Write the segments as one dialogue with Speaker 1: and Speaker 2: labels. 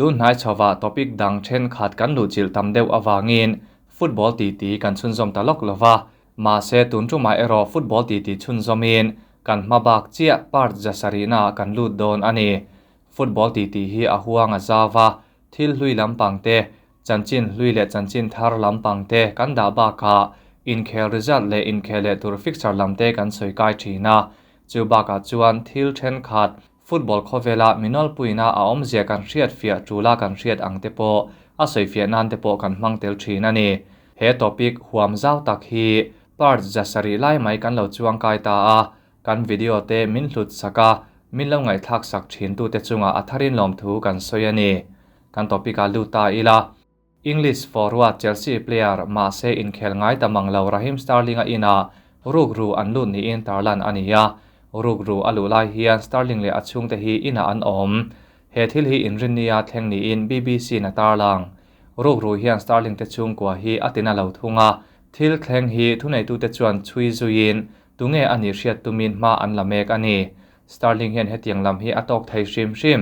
Speaker 1: Tun hnai chhovah topic dang thenkhat kan luhchilh tam deuh avangin football titi kan chhunzawm ta lawk lova, mahse tun tumah erawh football titi chhunzawmin kan hma bak chiah part zasarihnaah kan lut dawn a ni. Football titi hi a huang a zau a, thil hlui lampang te, chanchin hlui leh chanchin thar lampang te kan dah bakah inkhel result leh inkhel leh tur fixture lam te kan sawi kai thin a. Chu bakah chuan thil thenkhat football khawvela minawlpuina a awmzia kan hriat fiah tula kan hriat ang te pawh a sawi fiah nan te pawh kan hmang tel thin a ni. He topic huam zau tak hi part zasarih lai mai kan lo chuang kai ta a, Kan video te min hlut sak a, min lo ngaihthlak sak thin tute chungah a tharin lawmthu kan sawi a ni. Kan topic ah lut ta ila. English forward Chelsea player mahse inkhel ngai ta mang lo Raheem Sterling-a inah rukru an lut niin tarlan a ni a. Rukru a luh lai hian Sterling leh a chhungte hi inah an awm. He thil hi inrinnia thleng niin BBC-in a tarlang. Rukru hian Sterling te chhungkua hi a tina lo thung a, thil thleng hi thuneitute chuan chhui zuiin Tunge a nih hriat tumin hma an la mek a ni. Sterling hian hetiang lam hi a tawk thei hrim hrim.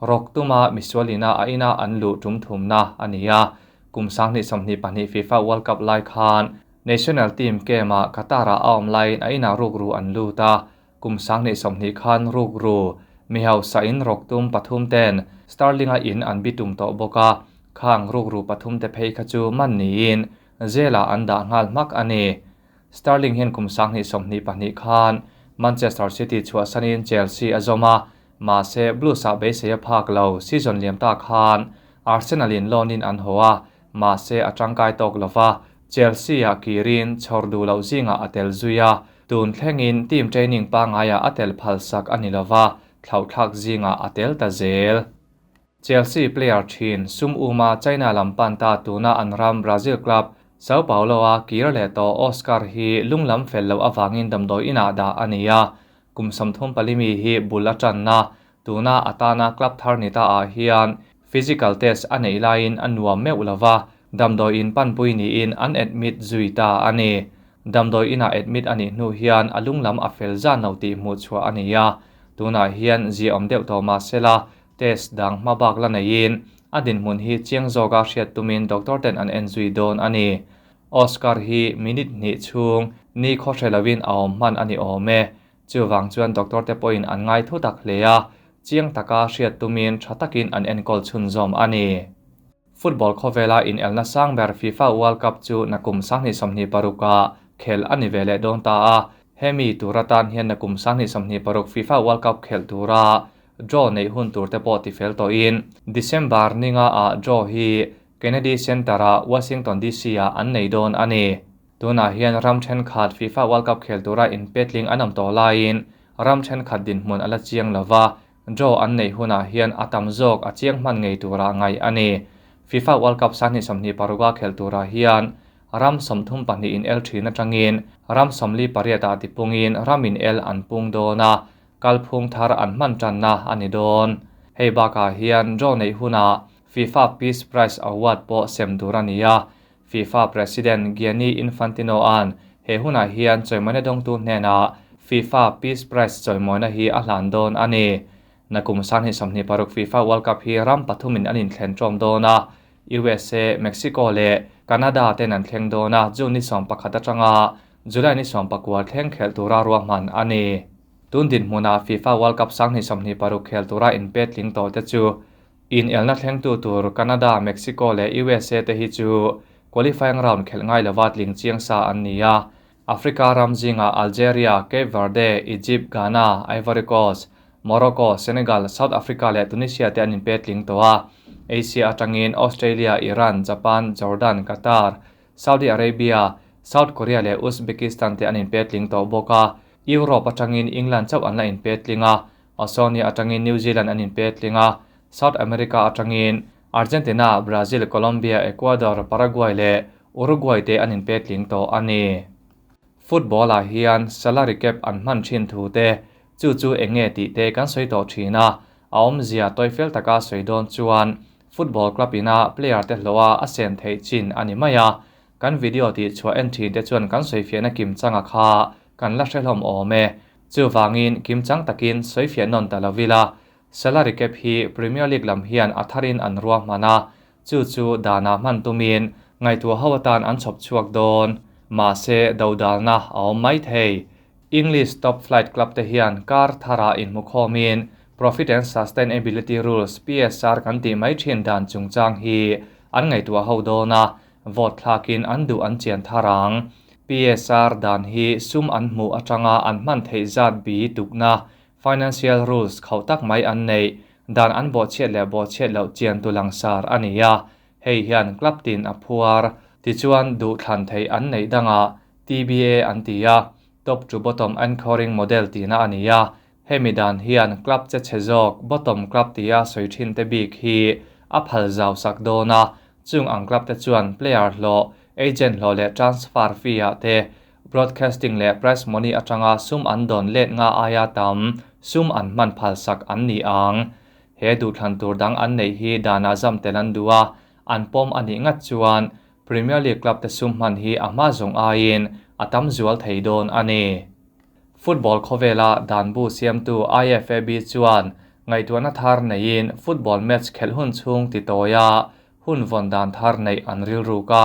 Speaker 1: Rawk tuma misual ina a ina an luh tum thumna a ni a. Kum 2022 FIFA World Cup lai khan national team game-ah Qatar-ah a awm laiin a inah rukru an lut a. Kum 2020 khan rukru mi hausa in rawk tum pathum ten Sterling-a in an bi tum tawh bawk a. Khang rukru pathum te phei kha chu man niin jail-ah an dah nghal hmak a ni. Sterling hian kum 2022 khan Manchester City chhuahsanin Chelsea a zawm a, mahse Blues-ah beisei a phak lo. Season liam ta khan Arsenal-in loan-in an haw a, mahse a tangkai tawk lo va, Chelsea-ah kirin chhawr duh loh zingah a tel zui a, tun thlengin team training pangaiah a tel phalsak a ni lo va, thlauhthlak zingah a tel ta zel. Chelsea player thin sum uma China lam pan ta tuna an ram Brazil club Sao Paulo-a kir leh tawh Oscar hi lung lam fel loh avangin damdawi inah dah a ni a, kum 34 mi hi bul a tanna tuna atana club thar ni ta ah hian physical test a neih laiin a nuam meuh lova, damdawi in panpui niin an admit zui ta a ni. Damdawi inah admit a nih hnu hian a lung lam a fel zan lo tih hmuh chhuah a ni a, tunah hian ziaawm deuh tawh mahsela Test dang hma bak la neiin a dinhmun hi chiang zawka hriat tumin doctor ten an en zui dawn a ni. Oscar hi minute hnih chhung ni khaw hre lovin a awm hman a ni awm e. Chuvang chuan doctor te pawhin an ngai thu tak hle a, chiang taka hriat tumin tha takin an enkawl chhunzawm a ni. Football khawvela inelna sang ber FIFA World Cup chu nakum 2026 ah khel a ni ve leh dawn ta a, hemi tur atan hian nakum 2026 FIFA World Cup khelh tura draw neih hun tur te pawh tifel tawhin December ninga ah draw hi Kennedy Center-ah Washington DC-ah an nei dawn a ni. Tunah hian ram thenkhat FIFA World Cup khel tura inpetling an awm tawh laiin ram thenkhat dinhmun a la chiang lova, Draw an neih hunah hian a tam zawk a chiang hman ngei tura ngaih a ni. FIFA World Cup 2026 a khelh turah hian ram 32 in el thin atangin ram 48 ah tipungin ram in el an pung dawn a, kalphung thar an hman tanna a ni dawn. Hei bakah hian draw neih hunah FIFA Peace Prize Award pawh sem tur a ni a, FIFA President Gianni Infantino-a'n he hunah hian chawimawina dawngtu hnenah FIFA Peace Prize chawimawina hi a hlan dawn a ni. Nakum 2026 FIFA World Cup hi ram pathumin an inthlen ṭawm dawn a, USA, Mexico leh Canada ten an thleng dawn a, June ni 11 aṭanga July ni 19 thleng khelh tura ruahman a ni. Tun dinhmunah FIFA World Cup 2026 khel tura inpetling tawhte chu Inelna thlengtu tur Canada, Mexico leh USA te hi chu qualifying round khelh ngai lova tling chiang sa an ni a. Africa ram zingah Algeria, Cape Verde, Egypt, Ghana, Ivory Coast, Morocco, Senegal, South Africa leh Tunisia te an inpe tling tawh a. Asia atangin Australia, Iran, Japan, Jordan, Qatar, Saudi Arabia, South Korea leh Uzbekistan te an inpe tling tawh bawk a. Europe atangin England chauh an la inpe tling a. Australia atangin New Zealand an inpetling a, South America atangin Argentina, Brazil, Colombia, Ecuador, Paraguay leh Uruguay te an inpetling tawh a ni. Football-ah hian salary cap an hman thin thu te, chu chu eng nge tih te kan sawi tawh thin a, a awmzia tawifel taka sawi dawn chuan football club ina player te hlawha a sen theih chin a ni mai a, kan video tih chhuah en thin te chuan kan sawifiahna kimchanga kha kan la hre hlawm awm e. Chuvangin kimchang takin sawifiah nawn ta lo ila, Salary cap hi Premier League lam hian a tharin an ruahman a, chu chu danah hman tumin ngaihtuah ho atan an chhawp chhuak dawn. Mahse, dodalna a awm mai thei. English top flight club te hian kar tharah inhmukhawmin Profit and Sustainability Rules, PSR, kan tih mai thin dan chungchang hi an ngaihtuah ho dawn a, vote thlakin an duh an chian thar ang. PSR dan hi sum an hmuh atanga an hman theih zat bi tukna Financial rules khauh tak mai an neih dan an bawhchhiat leh bawhchhiat loh chian tu langsar a ni a, hei hian club tin a phuar. Tichuan duh thlan theih an neih dangah TBA an ti a, Top to Bottom Anchoring Model tihna a ni a, hemi dan hian club che chhe zawk bottom club tia sawi thin te bik hi a phal zau sak dawn a, chung ang club te chuan player hlawh, agent hlawh leh transfer fee ah te Broadcasting leh prize money atanga sum an dawn let nga aia tam sum an hman phalsak an ni ang. He duhthlan tur dang an neih hi danah zam tel an duh a, an pawm a nih ngat chuan Premier League club te sum hman hi a hma zawng aiin a tam zual thei dawn a ni. Football khawvela dan bu siamtu IFAB chuan ngaihtuahna thar neiin football match khelh hun chhung ti tawia hun vawn dan thar neih an rilruk a,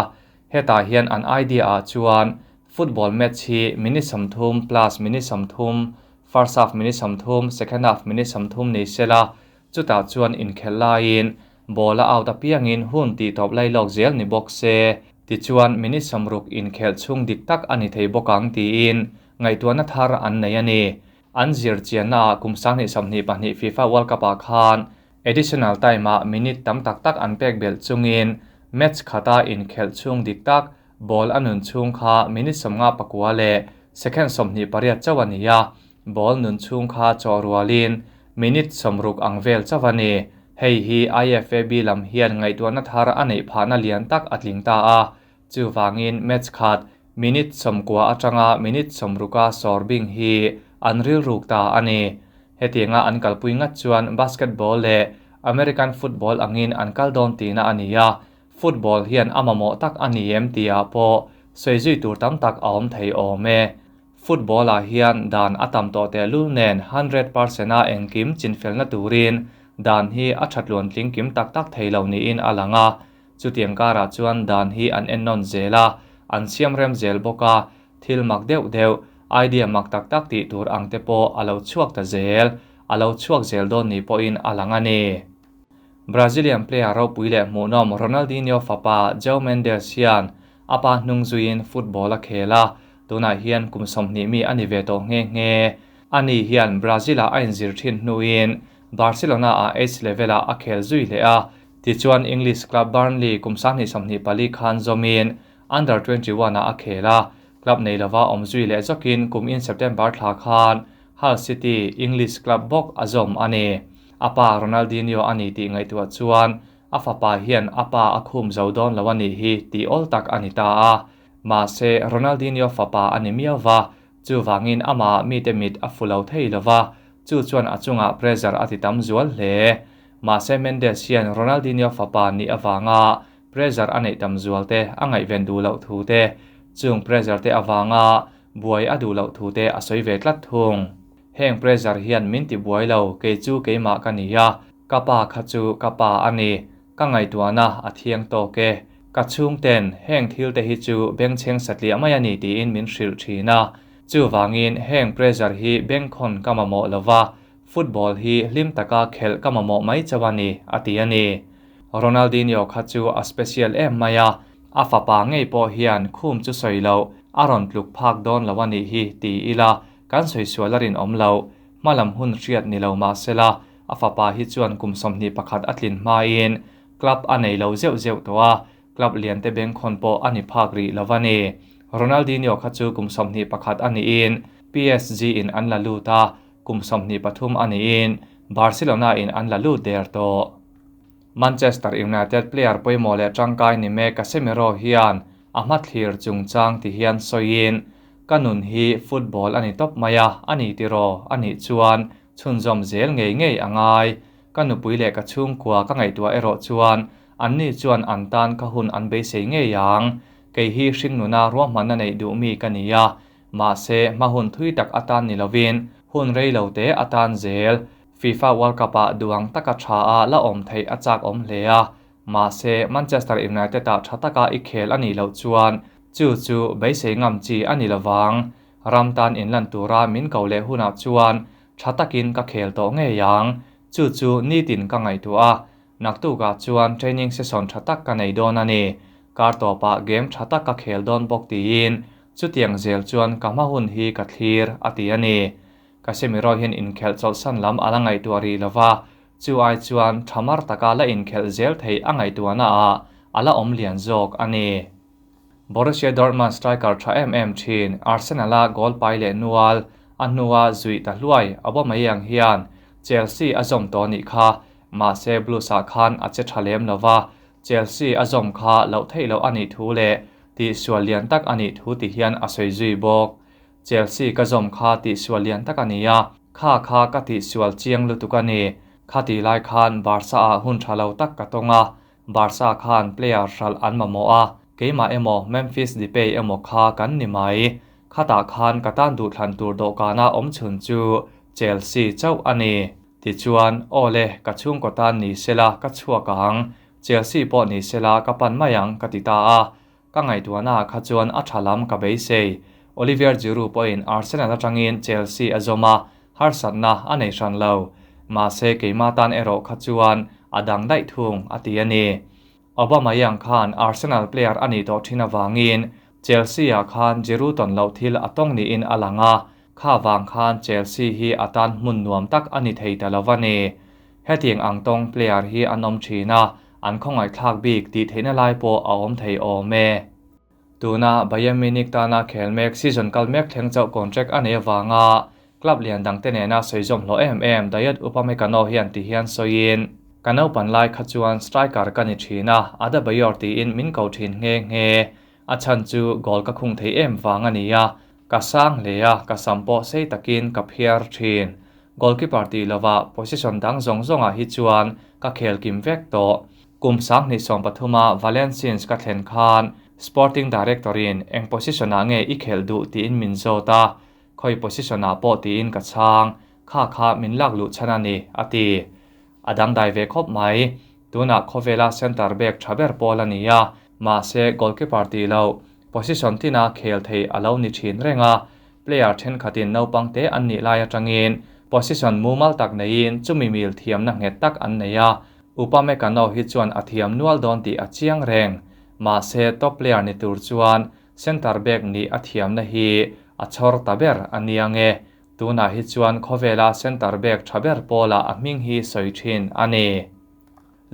Speaker 1: hetah hian an idea ah chuan football match hi minute 30 plus minute 30, first half minute 30, second half minute 30 ni sela, chutah chuan inkhelh laiin ball a out apiangin hun tih tawp lai lawk zel ni bawk se, tichuan minute 60 inkhelh chhung dik tak a ni thei bawk ang tiin ngaihtuahna thar an nei a ni. An zir chianna ah kum 2022 FIFA World Cup ah khan Additional time ah minute tam tak tak an pek belh chungin match khata inkhelh chhung dik tak ball a nun chhung kha minute 59 leh second 28 chauh a ni a, ball nun chhung kha chawh rualin minute 60 ang vel chauh a ni. Hei hi IFAB lam hian ngaihtuahna thar a neih phahna lian tak a tling ta a, chuvangin match khat minute 90 atanga minute 60 a sawr bing hi an rilruk ta a ni. Hetianga an kalpui ngat chuan basketball leh American football angin an kal dawn tihna a ni a, football hian a mamawh tak a ni em tihah pawh sawi zui tur tam tak a awm thei awm e. Football ah hian dan a tam tawh tehlul nen 100% a engkim chinfelna turin dan hi a thatluan tling kim tak tak thei lo niin a lang a, chutiang karah chuan dan hi an ennawn zel a, an siam rem zel bawk a, thil mak deuh deuh, idea mak tak tak tih tur ang te pawh a lo chhuak ta zel, a lo chhuak zel dawn ni pawhin a lang a ni. Brazilian player ropui leh hmuhnawm Ronaldinho fapa João Mendes hian a pa hnung zuiin football a khel a, tunah hian kum 20 mi a ni ve tawh nghe nghe. Ani hian Brazil-ah a inzir thin hnuin Barcelona-ah age level-ah a khel zui leh a, tichuan English club Burnley kum 2024 khan zawmin Under 21 ah a khel a, club nei lova awm zui leh zawkin kum in September thla khan Hull City English club bawk a zawm a ni. A pa Ronaldinho a ni tih ngaihtuah chuan a fapa hian a pa a khum zo dawn lo a nih hi tih awl tak a ni ta a. Mahse, Ronaldinho fapa a ni miau va, chuvangin amah mite mit a fu lo thei lova, chu chuan a chungah pressure a ti tam zual hle. Mahse Mendes hian Ronaldinho fapa nih avanga pressure a neih tam zual te a ngaihven duh loh thu te, chung pressure te avanga buai a duh loh thu te a sawi ve tlat thung. Heng pressure hian min ti buai lo, kei chu keimah ka ni a, ka pa kha chu ka pa a ni, ka ngaihtuahna a thiang tawk e. Ka chhungten heng thil te hi chu bengchheng satliah mai a ni tiin min hrilh thin a, chuvangin heng pressure hi bengkhawn ka mamawh lova, football hi hlim taka khelh ka mamawh mai chauh a ni, a ti a ni. Ronaldinho kha chu a special em mai a, a fapa ngei pawh hian khum chu sawi loh, a rawn tluk phak dawn lo a nih hi ti ila kan sawi sual a rinawm loh. Hmalam hun hriat ni lo mahsela a fapa hi chuan kum 21 a tlin hmain club a nei lo zeuh zeuh tawh a, club lian te bengkhawn pawh a ni phak rih lo a ni. Ronaldinho kha chu kum 21 a niin PSG in an la lut a, kum 23 a niin Barcelona in an la lut der tawh. Manchester United player pawimawh leh tangkai ni mek Casemiro hian a hma thlir chungchang ti hian sawiin ka nun hi football a ni tawp mai a, a ni tiraw a nih chuan chhunzawm zel ngei ngei a ngai. Ka nupui leh ka chhungkua ka ngaihtuah erawh chuan anni chuan an tan ka hun an beisei ngei ang. Kei hi hring nuna ruahmanna neih duh mi ka ni a, mahse hma hun thui tak atan ni lovin hun rei lo te atan zel. FIFA World Cup-ah duang taka tha a la awm theih a chak awm hle a, mahse Manchester United-ah tha taka i khel a nih loh chuan chu chu beisei ngam chi a ni lovang. Ram tan inlan tura min ko leh hunah chuan tha takin ka khel tawh ngei ang. Chu chu nitin ka ngaihtuah a, naktukah chuan training session tha tak ka nei dawn a ni. Kar tawpah game tha tak ka khel dawn bawk tiin chutiang zel chuan ka hma hun hi ka thlir, a ti a ni. Casemiro hian inkhelh chawlhsan lam a la ngaihtuah rih lova, chu ai chuan tha mar taka la inkhelh zel theih a ngaihtuahna ah a la awm lian zawk a ni. Borussia Dortmund striker tha em em thin Arsenal-a goal pai leh nual a hnua zuih ta hluai Aubameyang hian Chelsea a zawm tawh nih kha, mahse Blues-ah khan a che tha lem lova, Chelsea a zawm kha loh theih loh a nih thu leh tihsual lian tak a nih thu ti hian a sawi zui bawk. Chelsea ka zawm kha tihsual lian tak a ni a, kha kha ka tihsual chiang lutuk a ni. Khatih lai khan Barca-ah hun tha lo tak ka tawng a, Barca khan player hralh an mamawh a, keimah emaw Memphis Depay emaw kha kan ni mai. Khatah khan ka tan duhthlan tur dawhkana awm chhun chu Chelsea chauh a ni. Tichuan, aw le, ka chhungkaw tan ni sela ka chhuak ang, Chelsea pawh ni sela ka pan mai ang ka ti ta a. Ka ngaihtuahnaah kha chuan a tha lam ka beisei. Olivier Giroud pawhin Arsenal atangin Chelsea a zawm a, harsatna a nei hran lo. Mahse keimah tan erawh kha chuan a dang daih thung, a ti a ni. Aubameyang khan Arsenal player a nih tawh thin avangin Chelsea-ah khan Giroud tawn loh thil a tawng niin a lang a, kha vang khan Chelsea hi a tan hmun nuam tak a ni thei ta lo va ni. Hetiang ang tawng player hi an awm thin a, an khawngaihthlak bik tih theihna lai pawh a awm thei awm e. Tuna Bayern Munich tana khel mek season kal mek thleng chauh contract a nei avanga club lian dangte nena sawi zawm hlawh em em Dayot Upamecano hian ti hian sawiin, Ka naupan lai kha chuan striker ka ni thin a, Adebayor tiin min ko thin nghe nghe. A chhan chu goal ka khung thei em vang a ni a, ka sang hle a, ka sam pawh sei takin ka phiar thin. Goalkeeper tih lovah position dang zawng zawngah hi chuan ka khel kim vek tawh. Kum 2013 a Valenciennes ka thlen khan Sporting Director in eng position ah nge i khelh duh tiin min zawt a, khawi position ah pawh tiin ka chhang, kha kha min lak luh chhan a ni, a ti. A dangdai ve khawp mai. Tunah khawvela centre back tha ber pawl a ni a, mahse goalkeeper tih loh position tina khel thei a lo ni thin reng a, Player thenkhatin naupangte an nih lai atangin position mumal tak neiin chumi mil thiamna nghet tak an nei a, Upamecano hi chuan a thiam nual dawn tih a chiang reng. Mahse top player ni tur chuan centre back nih a thiamna hi a chhawr ta ber a nia nge. Tunah hi chuan khawvela centre back tha ber pawlah a hming hi sawi thin a ni.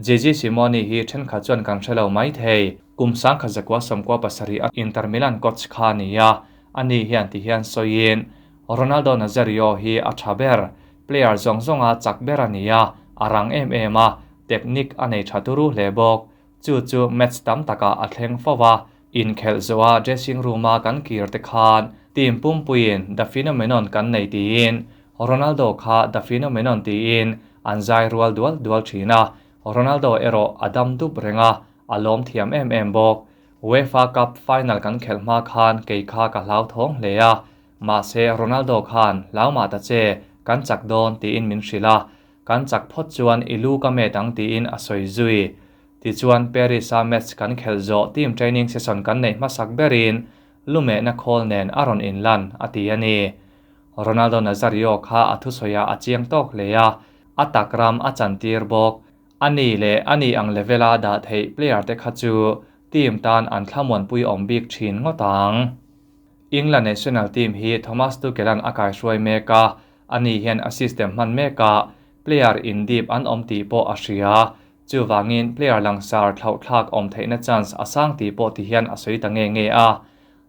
Speaker 1: Gigi Simoni hi thenkhat chuan kan hre lo mai thei. Kum 1997 a Inter Milan coach kha a ni a, ani hian ti hian sawiin, Ronaldo Nazario hi a tha ber, player zawng zawnga chak ber a ni a, a rang em em a, technique a nei tha turu hle bawk. Chu chu match tam takah a thleng fo a, inkhelh zawha dressing room-a kan kir te khan team pumpuiin the phenomenon kan nei tiin Ronaldo kha the phenomenon tiin an zai rual dual dual thin a, Ronaldo erawh a dam dup reng a, a lawm thiam em em bawk. UEFA Cup final kan khelh hma khan kei kha ka hlauthawng hle a, mahse Ronaldo khan hlau mah ta che, kan chak dawn tiin min hrilh a, kan chak phawt chuan i lu ka met ang tiin a sawi zui. Tichuan Paris-a match kan khelh zawh team training session kan neih hmasak berin lumehna khawl nen a rawn inlan a ti a ni. Ronaldo Nazario kha a thusawiah a chiang tawk hle a, a tak ram a chantir bawk. A ni leh a ni ang level-a dah theih player te kha chu team tan an thlamuanpui awm bik thin ngawt ang. England national team hi Thomas Tuchel-a'n a kaihruai mek a, ani hian a system hman mekah player indip an awm tih pawh a hria. Chuvangin player langsar thlauhthlak awm theihna chance a sang tih pawh ti hian a sawi ta nge nge a.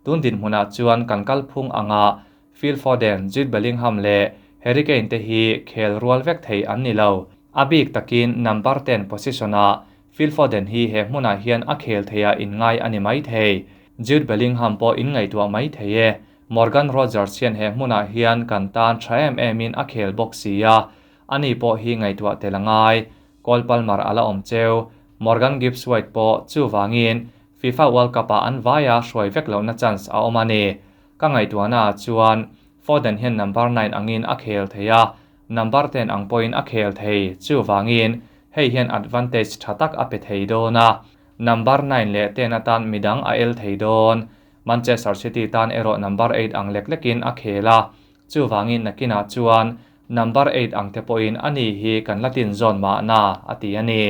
Speaker 1: Tun dinhmunah chuan kan kalphung anga Phil Foden, Jude Bellingham leh Harry Kane te hi khel rual vek thei an ni lo. A bik takin number 10 position-ah Phil Foden hi he hmunah hian a khel theia inngai a ni mai thei. Jude Bellingham pawh inngaihtuah mai thei e. Morgan Rogers hian he hmunah hian kan tan tha em emin a khel bawk si a, ani pawh hi ngaihtuah tel a ngai. Cole Palmer a la awm cheu. Morgan Gibbs-White pawh chuvangin FIFA World Cup-ah an vaia hruai vek lohna chance a awm a ni. Ka ngaihtuahnaah chuan Foden hian number 9 angin a khel thei a, Number ten ang pawhin a khel thei, chuvangin hei hian advantage tha tak a pe thei dawn a, number nine leh ten atan midang a el thei dawn. Manchester City tan erawh number eight ang lek lekin a khel a, chuvangin nakinah chuan number eight ang te pawhin ani hi kan la tin zawn mahna, a ti a ni.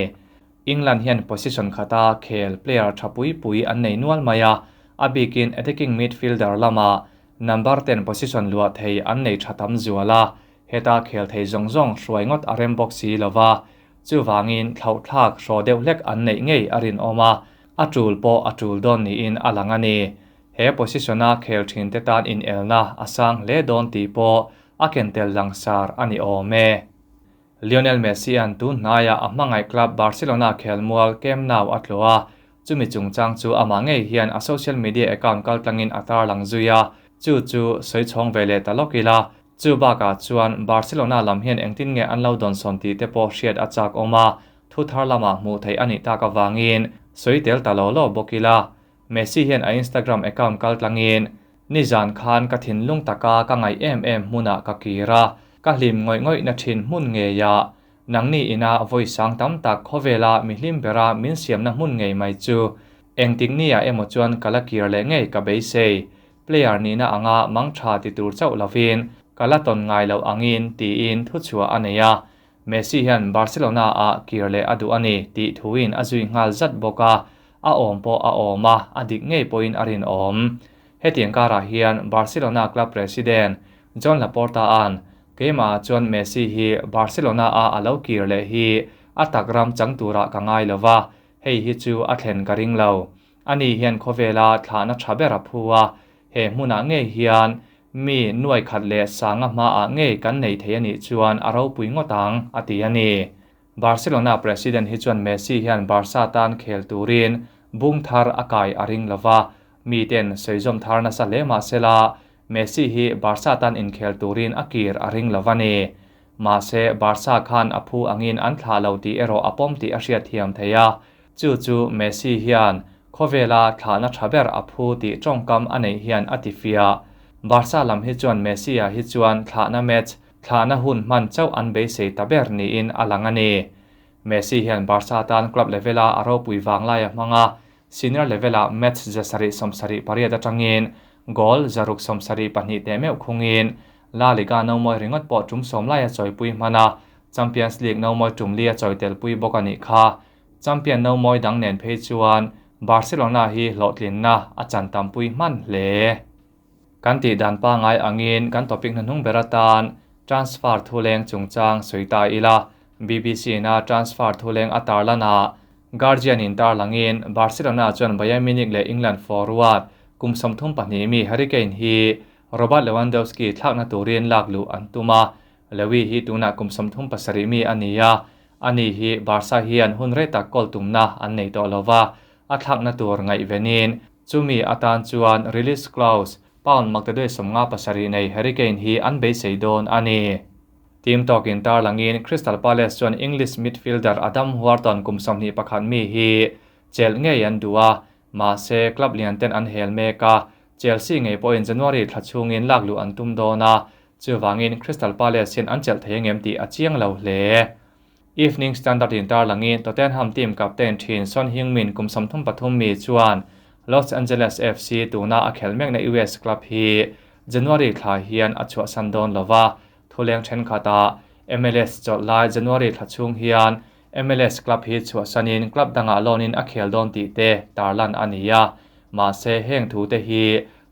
Speaker 1: England hian position khata khel player tha pui pui an nei nual mai a, a bikin attacking midfielder lamah number ten position luah thei an nei tha tam zual a, heta khel thei zawng zawng hruai ngawt a rem bawk si lova, chuvangin thlauhthlak hraw deuh hlek an neih ngei a rinawm a, a tul pawh a tul dawn niin a lang a ni. He position-a khel thinte tan inelna a sang hle dawn tih pawh a ken tel langsar a ni awm e. Lionel Messi-a'n tun hnaiah a hmangaih club Barcelona khelmual Camp Nou a tlawh a, chumi chungchang chu amah ngei hian a social media account kaltlangin a tarlang zui a, chu chu sawi chhawng ve leh ta lawk ila, chu bakah chuan Barcelona lam hian engtin nge an lo dawnsawn tih te pawh hriat a chak awm a, thu thar lamah hmuh theih a nih tak avangin sawi tel ta lo lo bawk ila. Messi hian a Instagram account kaltlangin, Nizan khan ka thinlung taka ka ngaih em em hmunah ka kir a, ka hlim ngawih ngawihna thin hmun ngeiah nangni ina vawi sang tam tak khawvela mi hlim bera min siamna hmun ngei mai chu engtik nia emaw chuan ka la kir leh ngei ka beisei. Player nihna anga mang tha ti tur chauh lovin ka la tawn ngai loh angin tiin thuchhuah a nei a, Messi hian Barcelona ah kir leh a duh a ni tih thuin a zui nghal zat bawk a, a awm pawh a awm a, a dik ngei pawhin a rinawm. Hetiang karah hian Barcelona club president Joan Laporta-a'n keimahah chuan Messi hi Barcelona a a lo kir leh hi a tak ram chang turah ka ngai lo va, hei hi chu a thlen ka ring lo. Ani hian khawvela thlahna tha ber a phu a, he hmunah ngei hian Mi nuai khat leh sanga hmaah ngei kan nei thei a nih chuan a ropui ngawt ang, a ti a ni. Barcelona president hi chuan Messi hian Barca tan khel turin bung thar a kai a ring lo va, miten sawizawm thar nasa hle mah sela Messi hi Barca tan inkhel turin a kir a ring lo va ni. Mahse, Barca khan a phu angin an thlah lo tih erawh a pawm tih a hriatthiam thei a, Chu chu Messi hian khawvela thlahna tha ber a phu tih tawngkam a neih hian a ti fiah. Barca lam hi chuan Messi-a hi chuan thlahna match, thlahna hun hman chauh an beisei ta ber niin a lang a ni. Messi hian Barca tan club level-a a ropui vang lai a hmang a, senior level-ah match 778 atangin goal 672 teh meuh khungin La Liga nomawi ringawt pawh tum sawm lai a chawipui hman a, Champions League nomawi tum li a chawi telpui bawk a nih kha. Champion nomawi dang nen phei chuan Barcelona hi hlawhtlinna a chan tampui hman hle. Kan tih dan pangngai angin kan topic hnuhnung ber atan transfer thuleng chungchang sawi ta ila. BBC-na transfer thuleng a tarlanah Guardian-in tarlangin Barcelona chuan Bayern Munich leh England forward kum 32 mi Harry Kane hi Robert Lewandowski thlakna turin lak luh an tum a, Lewy hi tunah kum 37 mi a ni a, ani hi Barca hian hun rei tak kawl tumna an nei tawh lo va, a thlakna tur ngaihvenin chumi atan chuan release clause pound maktaduai 57 nei Harry Kane hi an beisei dawn a ni. Team tawkin tarlangin Crystal Palace chuan English midfielder Adam Wharton kum 21 mi hi chelh ngei an duh a, mahse club lian ten an hel mek a, Chelsea ngei pawhin January thla chhungin lak luh an tum dawn a, chuvangin Crystal Palace hian an chelh thei angem tih a chiang lo hle. Evening Standard in tarlangin Tottenham team captain thin Son Heung-min kum 33 mi chuan Los Angeles FC tuna a khelh mekna US club hi January thla hian a chhuahsan dawn lo va, thuleng thenkhatah MLS chawlh lai January thla chhung hian MLS club hi chhuahsanin club dangah loan-in a khel dawn tih te tarlan a ni a, mahse heng thu te hi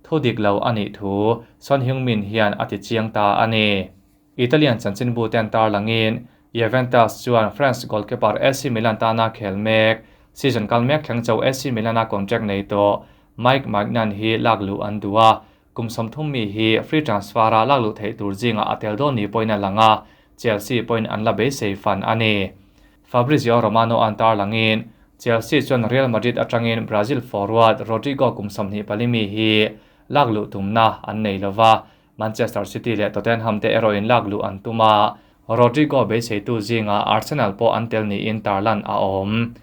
Speaker 1: thu dik lo a nih thu Son Heung-min hian a ti chiang ta a ni. Italian chanchinbu ten tarlangin Juventus chuan France goalkeeper AC Milan tana khel mek, season kal mek thleng cho AC Milan-a contract nei tawh Mike Maignan hi lak luh an duh a, kum 30 mi hi free transfer-a lak luh theih tur zingah a tel dawn ni pawhin a lang a, Chelsea pawhin an la beisei fan a ni. Fabrizio Romano an tarlangin Chelsea chuan Real Madrid atangin Brazil forward Rodrygo kum 24 mi hi lak luh tumna an nei lo va, Manchester City leh Tottenham te erawhin lak luh an tum a, Rodrygo beiseitu zingah Arsenal pawh an tel niin tarlan a awm.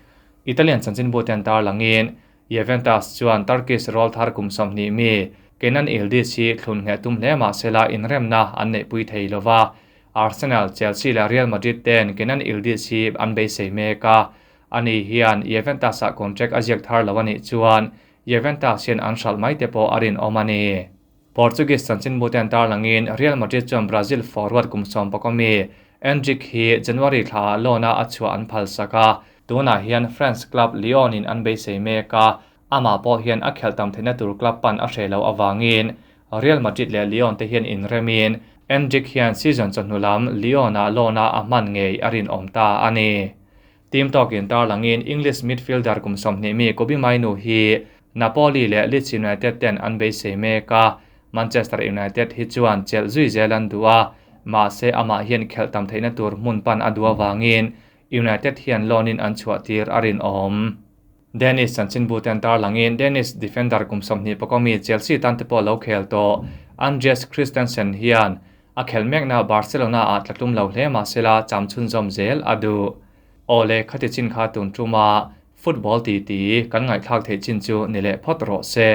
Speaker 1: Italian chanchinbu ten tarlangin Juventus chuan Turkish rawl thar kum 20 mi Kenan Yildiz hi thlun ngheh tum hle mahsela inremna an neihpui thei lo va. Arsenal, Chelsea leh Real Madrid ten Kenan Yildiz hi an beisei mek a, ani hian Juventus-ah contract a ziak thar lo a nih chuan Juventus hian an hralh mai te pawh a rinawm a ni. Portuguese chanchinbute tarlangin Real Madrid chuan Brazil forward kum 11 mi Endrick hi January thlaah loan-a a chhuah an phalsak a, tunah hian France club Lyon-in an beisei mek a, amah pawh hian a khelh tam theihna tur club pan a hreh loh avangin Real Madrid leh Lyon te hian inremin Endrick hian season chawhnu lam Lyon-ah loan-a a hman ngei a rinawm ta a ni. Team tawkin tarlangin English midfielder kum 20 mi Kobbie Mainoo hi Napoli leh Leeds United ten an beisei mek a, Manchester United hi chuan chelh zui zel an duh a, mahse amah hian khelh tam theihna tur hmun pan a duh avangin United hian loan-in an chhuah tir a rinawm. Danish chanchinbute tarlangin Danish defender kum 21 mi Chelsea tan te pawh lo khel tawh Andreas Christensen hian a khel mekna Barcelona-ah tlatlum lo hle mahsela cham chhunzawm zel a duh. Awle khati chin kha tun tuma football titi kan ngaihthlak theih chin chu ni leh phawt rawh se.